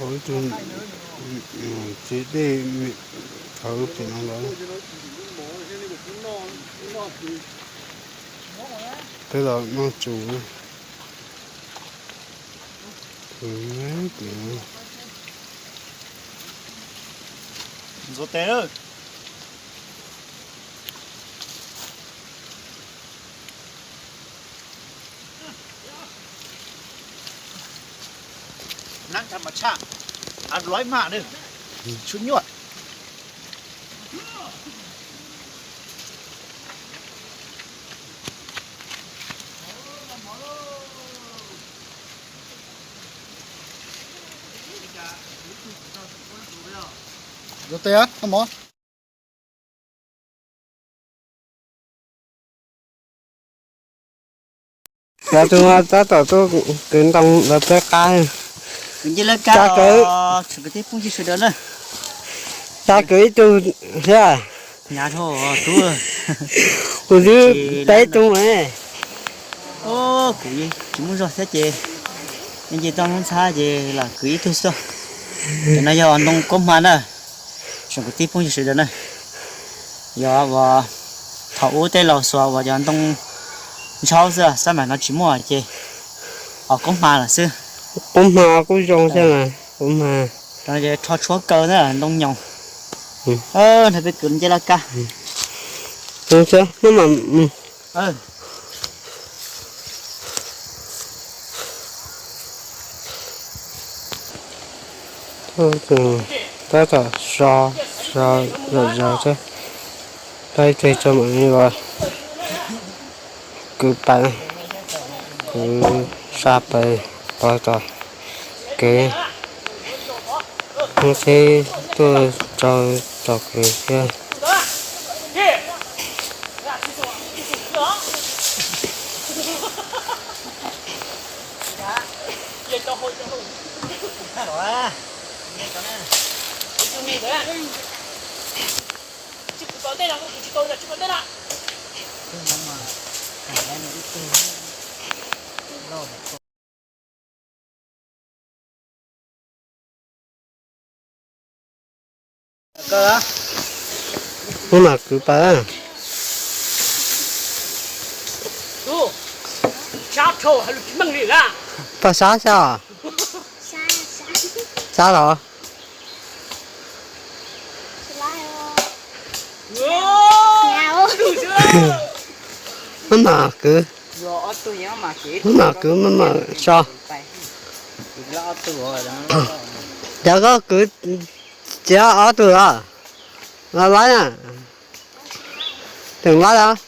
Tau ib tug txiv dej thawv tim no lawm. Peb los noj tsuas. Ntxuav tes na. Nab ntsha mas tshaj, a lov ib maj na, tshuav nyuaj. Yuav tes mog. Cov tug tab tom tuaj kwv ntoo lawv peb qab. Tsa kwv, tsa kwv ib tug thiab. Kuv twb peb tug. Kuv tsis muaj zog thiab ces nce toj ntxhab ces lam kwv ib tug xwb. Ces no yog ntoo kaub hma na. Tsoom kwv tij phooj ywg sawv daws na, yog uas thaum ub tej laus xuas uas cov ntoo ntsaub xwb, xab mam no tsis muaj ces os kaub hma lawm xwb. Kaub hma kuj zoo thiab mas, kaub hma. Rho tshuab kaw na ntoo nyoos. Nrog peb kwv nce laj kab. Tab tom so, so zom zaws thiab, pab ib teg tso mam li ua kwv pais, kwv sa pais pov tom kev, hnub tsheb tuaj rau tom kev thiab. Muab mam kwv pais. Paj sab xyab, sab los. Maj mam kwv, maj mam kwv maj mam so. Cov koj kwv tsis ob tug los? Los laib na. Tseem laib los?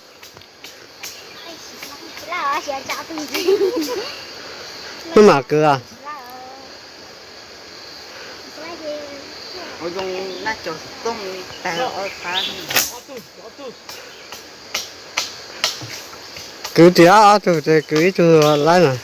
Maj mam kwv los? Kwv tias ob tug ces kwv ib tug laib mas.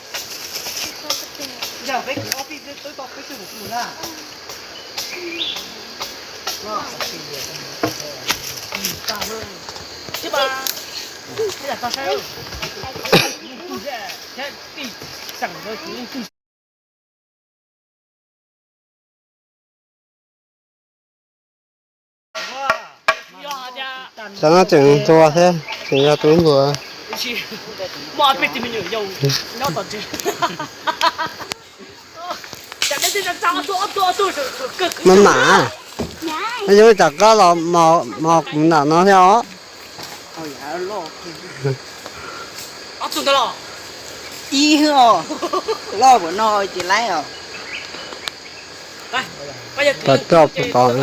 Cov no tseem ntua thiab, tseem yog tub ntua. Maj mam, no yog tam koj los mos kuv nram no thiab os. Ib os, loj npaum no ces laib os. Tau toj puas tod.